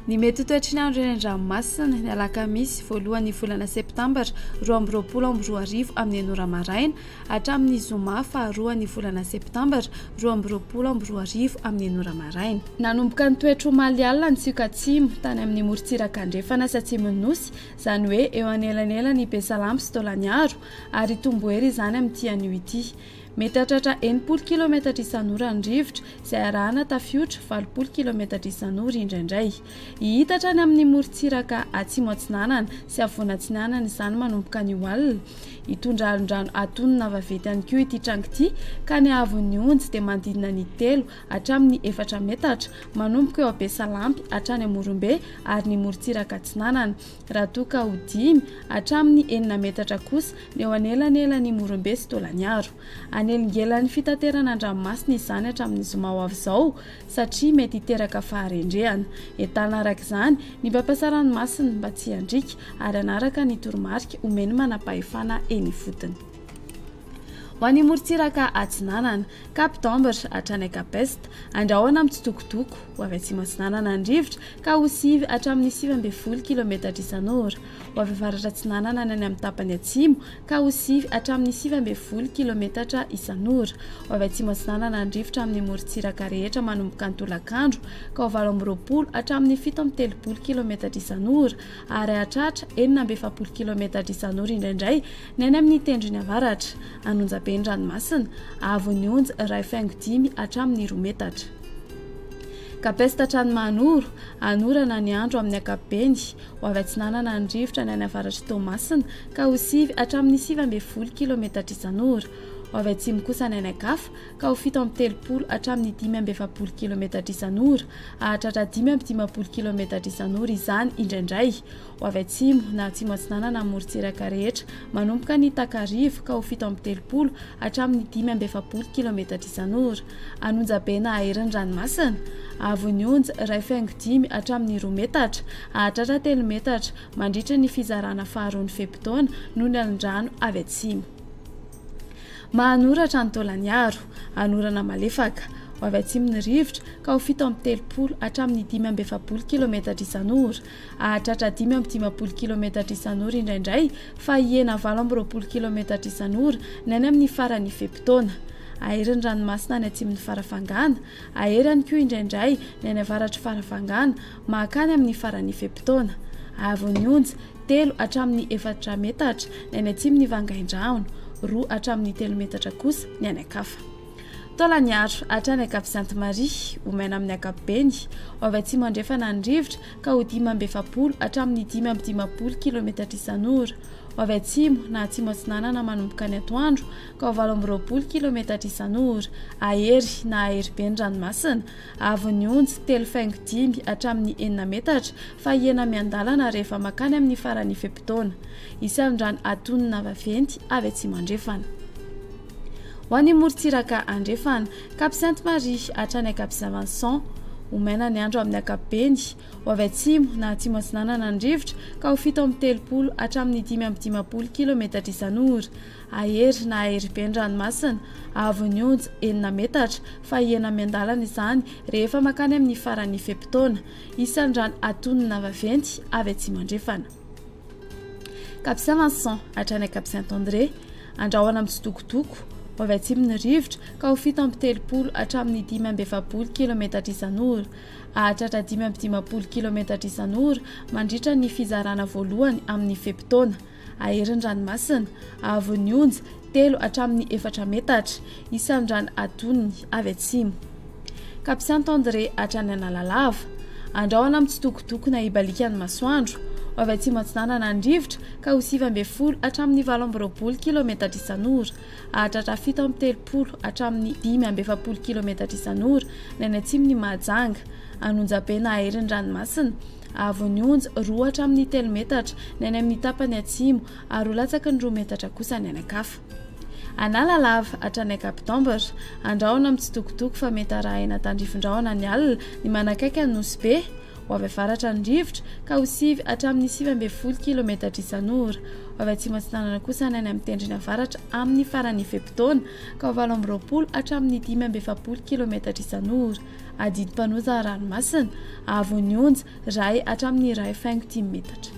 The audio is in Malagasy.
Ny mety ho toetry ny andro eny an-dranomasina, ny alakamisy voalohan'ny volana septambra 2022 amin'ny enina ora maraina hatramin'ny zoma faharoan'ny volana septambra 2022 amin'ny enina ora maraina. Nanomboka nitoetra omaly alina ny sioka atsimo tany amin'ny morontsiraka andrefana sy atsimon'ny Nosy, izany hoe eo anelanelan'i Besalampy sy Taolagnaro, ary hitombo hery izany amin'ity anio ity. Mety hahatratra 60 kilaometatra isan'ora ny rivotra, izay arahana tafiotra 80 kilaometatra isan'ora indraindray. Hihitatra any amin'ny morontsiraka atsimo atsinanana sy afovoany atsinanana izany manomboka anio alina. Hitondra alondrano antonona vaventy ihany koa ity tranga ity, ka ny haavon'ny onjy dia manodidina ny telo hatramin'ny efatra metatra, manomboka eo Besalampy hatrany Amorombe ary ny morontsiraka atsinanana. raha toa ka ho dimy hatramin'ny enina metatra kosa ny eo anelanelan'i Morombe sy Taolagnaro. Hanelingelan'ny fitaterana an-dranomasina izany hatramin'ny zoma ho avy izao satria mety hiteraka faharendrehana. Entanina araka izany ny mpampiasa ranomasina mba tsy hiandriaka ary hanaraka ny toromarika omen'ny manam-pahefana eny ifotony. Ho an'ny morontsiraka atsinanana, Cap d'Ambre hatrany Cap Est, andrahona mitsitokotoko ho avy atsimo atsinanana ny rivotra ka ho sivy hatramin'ny 19 kilometatra isan'ora. Ho avy avaratra atsinanana ny any amin'ny tapany atsimo ka ho sivy hatramin'ny 19 kilometatra isan'ora. Ho avy atsimo atsinanana ny rivotra amin'ny morontsiraka rehetra manomboka ny tolakandro ka ho 28 hatramin'ny 37 kilometatra isan'ora ary hahatratra 46 kilometatra isan'ora indraindray ny any amin'ny tendrony avaratra. An'Onjabe ny ranomasina, haavon'ny onja 1,5 hatramin'ny 2 metatra. Cap-Est hatrany Mahanoro, hanorana ny andro amin'ny ankapobeny. Ho avy atsinanana ny rivotra ny any avaratr'i Toamasina ka ho sivy hatramin'ny 19 kilometatra isan'ora. Ho avy atsimo kosa ny any ankafa ka ho 37 hatramin'ny 45 kilometatra isan'ora. Hahatratra 55 kilometatra isan'ora izany indraindray. Ho avy atsimo na atsimo atsinanana amin'ny morontsiraka rehetra manomboka ny takariva ka ho 37 hatramin'ny 45 kilometatra isan'ora. An'Onjabe na herin'ny ranomasina, haavon'ny onja 1,5 hatramin'ny 2 metatra, hahatratra 3 metatra mandritra ny fizarana faharoan'ny fe-potoana noho ny alin-drano avy atsimo. Mahanoratra ny Taolagnaro, hanorana malefaka. Ho avy atsimo ny rivotra ka ho 37 hatramin'ny 45 kilometatra isan'ora. Hahatratra 55 kilometatra isan'ora indraindray fa hihena 28 kilometatra isan'ora ny any amin'ny faran'ny fe-potoana. Hahery ny ranomasina any atsimon'i Farafangana, hahery ihany koa indraindray ny any avaratr'i Farafangana mahakany amin'ny faran'ny fe-potoana. Haavon'ny onja, telo hatramin'ny efatra metatra ny any atsimon'i Vangaindrano, roa hatramin'ny telo metatra kosa ny any ankafa. Taolagnaro hatrany Cap Sainte Marie, ho maina amin'ny ankapobeny, ho avy atsimo andrefana ny rivotra ka ho 45 hatramin'ny 55 kilometatra isan'ora. Ho avy atsimo na atsimo atsinanana manomboka ny atoandro ka ho 28 kilometatra isan'ora. Hahery na hahery be ny ranomasina, haavon'ny onjy 3,5 hatramin'ny 6 metatra fa hihena miandalana rehefa makany amin'ny faran'ny fe-potoana. Hisy alon-drano atonina vaventy avy atsimo andrefana. Ho an'ny morontsiraka andrefana, Cap Sainte Marie hatrany Cap Saint Vincent, ho maina ny andro amin'ny ankapobeny, ho avy atsimo na atsimo atsinanana ny rivotra ka ho 37 hatramin'ny 55 kilometatra isan'ora. Hahery na hahery be ny ranomasina, haavon'ny onja 6 metatra, fa hihena miandalana izany rehefa mankany amin'ny faran'ny fe-potoana. Hisy alondrano atonina vaventy avy atsimo andrefana. Cap Saint Vincent hatrany Cap Saint André, andrahona mitsitokotoko, ho avy atsimo ny rivotra ka ho 37 hatramin'ny 45 kilometatra isan'ora. Hahatratra 55 kilometatra isan'ora mandritra ny fizarana voalohany amin'ny fe-potoana. Hahery ny ranomasina, haavon'ny onja, telo hatramin'ny efatra metatra, isan'ny rano atonony avy atsimo. Cap Saint André hatrany Analalava. Andrahona mitsitokotoko na hibaliaka ny masoandro. Ho avy atsimo atsinanana ny rivotra ka ho 19 hatramin'ny 28 kilometatra isan'ora. Hahatratra 37 hatramin'ny 45 kilometatra isan'ora ny any atsimon'i Mahajanga. An'Onjabe na hahery ny ranomasina. Haavon'ny onja, 2 hatramin'ny 3 metatra ny any amin'ny tapany atsimo ary ho latsaky ny 2 metatra kosa ny any an-kafa. Analalava hatrany Cap d'Ambre. Andrahona mitsitokotoko fa mety arahina tandrifin-drahona ny alina ny manakaiky an'i Nosy Be. Ho avy avaratra ny rivotra ka ho sivy hatramin'ny 19 kilometatra isan'ora. Ho avy atsimo atsinanana kosa ny any amin'ny tendrony avaratra amin'ny faran'ny fe-potoana ka ho 28 hatramin'ny 45 kilometatra isan'ora. Adidim-panoza ranomasina, haavon'ny onja, iray hatramin'ny 1,5 metatra.